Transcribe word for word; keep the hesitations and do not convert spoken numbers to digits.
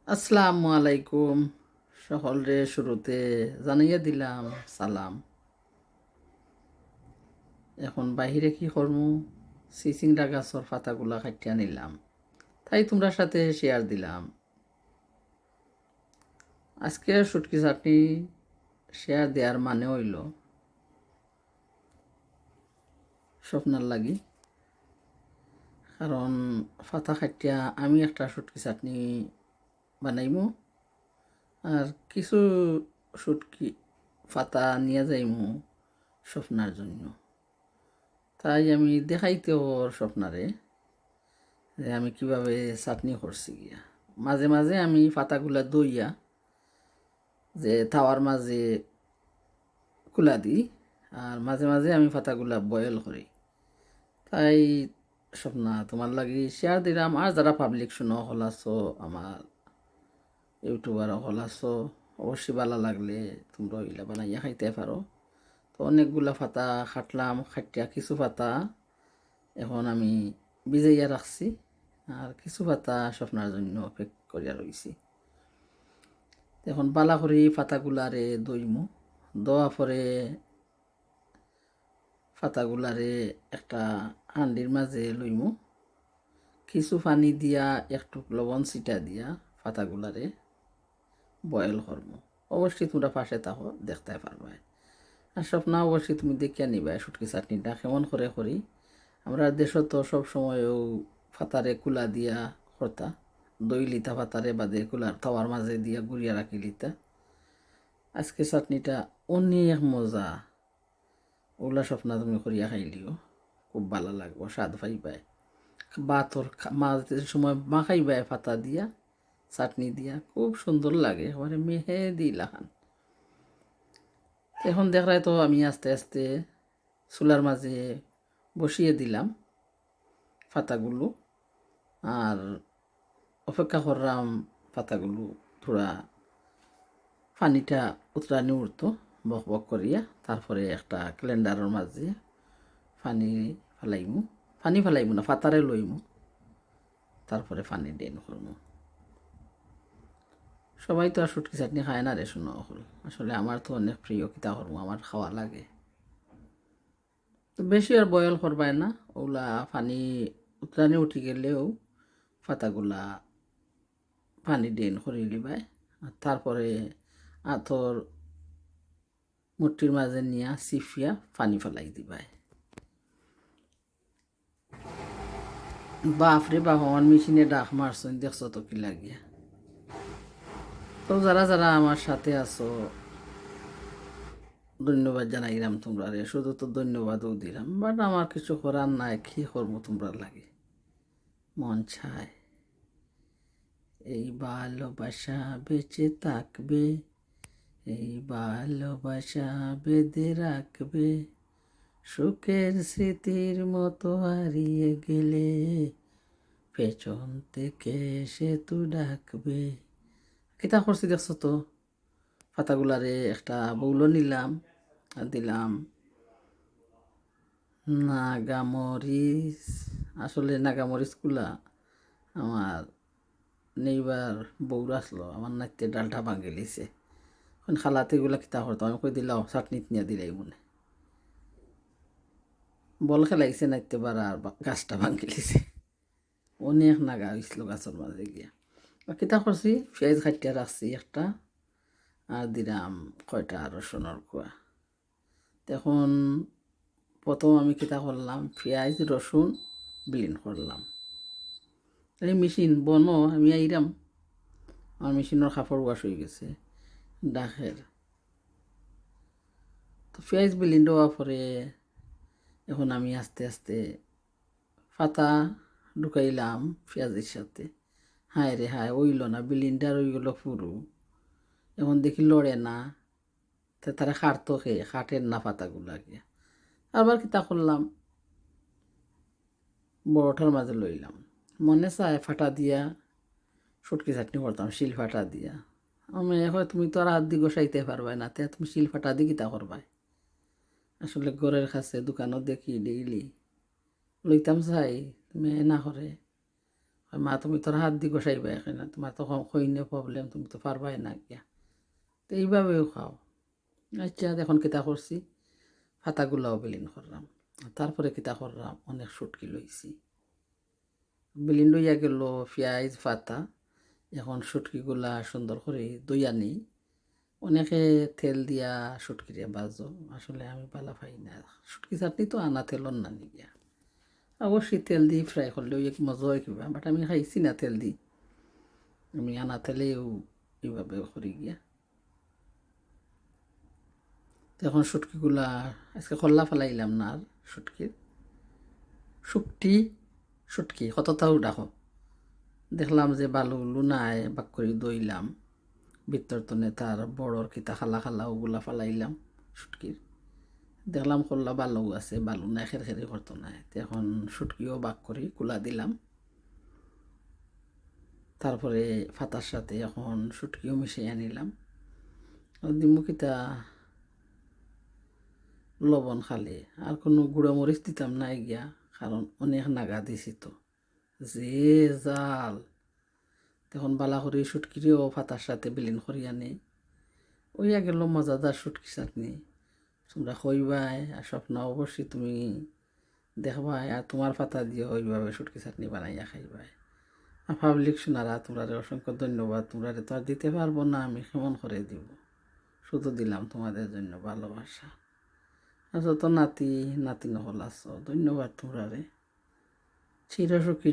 আসসালামু আলাইকুম। সকলরে শুরুতে জানাইয়া দিলাম সালাম। এখন বাহিরে কি করমু? চিচিংড়া গাছর পাতাগুলা কাটিয়া নিলাম, তাই তুমরার সাথে শেয়ার দিলাম। আজকে শুটকি চাটনি শেয়ার দেওয়ার মানে অইলো স্বপ্নার লাগি, কারণ পাতা কাটিয়া আমি একটা শুটকি চাটনি বানাইমু, আর কিছু শুটকি পাতা নিয়া যাইমু স্বপ্নার জন্য। তাই আমি দেখাইতে অর স্বপ্নারে যে আমি কিভাবে চাটনি করছি গিয়া। মাঝে মাঝে আমি পাতাগুলা ধইয়া যে তাওয়ার মাঝে কুলা দি, আর মাঝে মাঝে আমি পাতাগুলা বয়েল করি। তাই স্বপ্না, তুমার লাগি শেয়ার দিলাম। আর যারা পাবলিক শুনো অকল আছো, আমার ইউটিউবার অকল আছো, অবশ্যই ভালা লাগলে তুমরা অইলা বানাইয়া খাইতে পারো। তো অনেকগুলা পাতা কাটলাম, কাটিয়া কিছু পাতা এখন আমি ভিজাইয়া রাখছি, আর কিছু পাতা স্বপ্নার জন্য প্যাক করিয়া রইছি। এখন ভালা করি পাতাগুলারে ধইমু, ধোয়া পরে পাতাগুলারে একটা হান্ডির মাঝে লইমু, কিছু পানি দিয়া একটু লবণ ছিটা দিয়া পাতাগুলারে বয়েল করমু। অবশ্যই তুমরা পাশে থাকো, দেখতে পারবায়। আর স্বপ্না, অবশ্যই তুমি দেখিয়া নিবায় শুটকি চাটনিটা কেমন করে করি। আমরা দেশো তো সব সময় ও পাতারে কুলা দিয়া করতা, ধইলিতা পাতারে, বাদে কুলার তাওয়ার মাঝে দিয়া গুড়িয়া রাখিলিতা। আজকে চাটনিটা অনেক মজা। ওলা স্বপ্না তুমি করিয়া খাইলিও, খুব ভালা লাগবো, স্বাদ পাইবায়। ভাতর খা-, মাঝে সময় মাখাইবায় পাতা দিয়া, চাটনি দিয়া, খুব সুন্দর লাগে, একেবারে মেহেদি লাখান। এখন দেখরায় তো আমি আস্তে আস্তে চুলার মাঝে বসিয়ে দিলাম পাতাগুলো, আর অপেক্ষা করলাম পাতাগুলো থুড়া পানিটা উতরানি উঠতো বক বক করিয়া। তারপরে একটা ক্যালেন্ডারর মাঝে পানি ফালাইমু, পানি ফালাইমু না, পাতারে লইমু, তারপরে পানি ড্রেন করমু। সবাই তো আর শুটকি চাটনি খায় না রে, শুনো অকল। আসলে আমার তো অনেক প্রিয়, কিতা করমু, আমার খাওয়া লাগে। তো বেশি আর বয়েল করবায় না, ওলা পানি উতরানি উঠি গেলেও পাতাগুলা পানি ড্রেন করি লিবায়। আর তারপরে আতর মুঠির মাঝে নিয়া চিপিয়া পানি ফালাই দিবায়। বাপ রে বাপ, আমার মেশিনে ডাক মারছইন, দেখছো তো কি লাগিয়া। তো যারা যারা আমার সাথে আছো, ধন্যবাদ জানাইলাম তোমরারে, শুধু তো ধন্যবাদও দিলাম, but আমার কিছু করার নাই, কি করবো তোমরার লাগি। মন চায় এই ভালোবাসা বেঁচে থাকবে, এই ভালোবাসা বেঁধে রাখবে, সুখের স্মৃতির মতো হারিয়ে গেলে পেছন থেকে সে তো ডাকবে। কিতা করছি দেখছো তো? পাতাগুলারে একটা বাউলো নিলাম আর দিলাম নাগামরিচ। আসলে নাগামরিচগুলা আমার নেইবার বউর আসলো, আমার নাইতে ডালটা ভাঙিলিছে। এখন খালাতে এগুলা কিতা করতাম, আমি কই দিলাম চাটনিত নিয়া দিলাই মনে। বল খেলাইছে নাইতে বার আর বা-, গাছটা ভাঙিলিছে। অনেক নাগা অইছিল গাছর মাঝে গিয়া। আর কিতা করছি, পিয়াইজ কাটিয়া রাখছি একটা, আর দিলাম কয়টা রসুনর কুয়া। এখন প্রথম আমি কিতা করলাম, পিয়াইজ রসুন ব্লেন্ড করলাম। এই মেশিন বনো, আমি আইরাম, আমার মেশিনর কাপড় ওয়াশ অই গেছে, ডাকের। তো পিয়াইজ ব্লেন্ড হওয়া পরে এখন আমি আস্তে আস্তে পাতা ঢুকাইলাম পিয়াইজর সাথে। হায় রে হায়, অইলো না, ব্লেন্ডার অই গেলো পুরু। এখন দেখি লড়ে না, তে তারে কাটতো কে, কাটের না পাতাগুলা গিয়া। আবার কিতা করলাম, বড়টার মাঝে লইলাম। মনে চায় ফাটা দিয়া শুটকি চাটনি করতাম, শিল ফাটা দিয়া। আমি কয়, "তুমি তো আর হাত দি ঘষাইতে পারবায় না, তে তুমি শিল ফাটা দি কিতা করবায়?" আসলে ঘরের কাছে দোকানও দেখি ডেইলি, লইতাম চাই, তুমি না করে। কয়, "মা, তুমি তোর হাত দি গোসাইবায় কেনে, তোমার তো খ-, খইনে প্রবলেম, তুমি তো পারবায় না গিয়া।" তো এইভাবেও খাও। আচ্ছা, এখন কিতা করছি, পাতাগুলাও বিলিন করলাম। তারপরে কিতা করলাম, অনেক শুটকি লইছি, বিলিন লইয়া গেল, পিয়াইজ, পাতা। এখন শুটকিগুলা সুন্দর করি ধইয়া নেই। অনেকে তেল দিয়া শুটকিরে ভাজো, আসলে আমি ভালা পাই না। শুটকি চাটনি তো আনা তেলর নানি গিয়া, অবশ্যই তেল দি ফ্রাই করলে ওই এক মজা হয় কিবা, বাট আমি খাইছি না তেল দি, আমি আনা তেলেও এইভাবে করি গিয়া। তো এখন শুটকিগুলা, আজকে খল্লা ফালাইলাম না আর শুটকির, শুকটি শুটকি কততাও ডাকো। দেখলাম যে বালু উলু নাই, বাক করি ধইলাম, ভিতর তনে তার বড়র কিতা খালা খালা ওগুলা ফালাইলাম শুটকির। দেখলাম খল্লা বালু আছে, বালু নাই, খেরখেরি করতো নাই। তো এখন শুটকিও বাক করি কুলা দিলাম। তারপরে পাতার সাথে এখন শুটকিও মিশাইয়া নিলাম। আর দিমু কিতা, লবণ খালি, আর কোনো গুঁড়া মরিচ দিতাম না গিয়া, কারণ অনেক নাগা দিছি তো। যে জাল! এখন ভালা করি শুটকিরেও পাতার সাথে বিলিন করিয়া নেই। ওইয়া গেল মজাদার শুটকি চাটনি। তোমরা কইবায়, আর স্বপ্না অবশ্যই তুমি দেখবায়, আর তোমার পাতা দিয়েও ওইভাবে শুটকি চাটনি বানাইয়া খাইবায়। আর পাবলিক সোনারা, তোমরারে অসংখ্য ধন্যবাদ। তোমরারে তো আর দিতে পারবো না, আমি কেমন করে দিব? শুধু দিলাম তোমাদের জন্য ভালোবাসা। আর যত নাতি নাতিন হকল আছো, ধন্যবাদ তোমরারে। চিরসুখী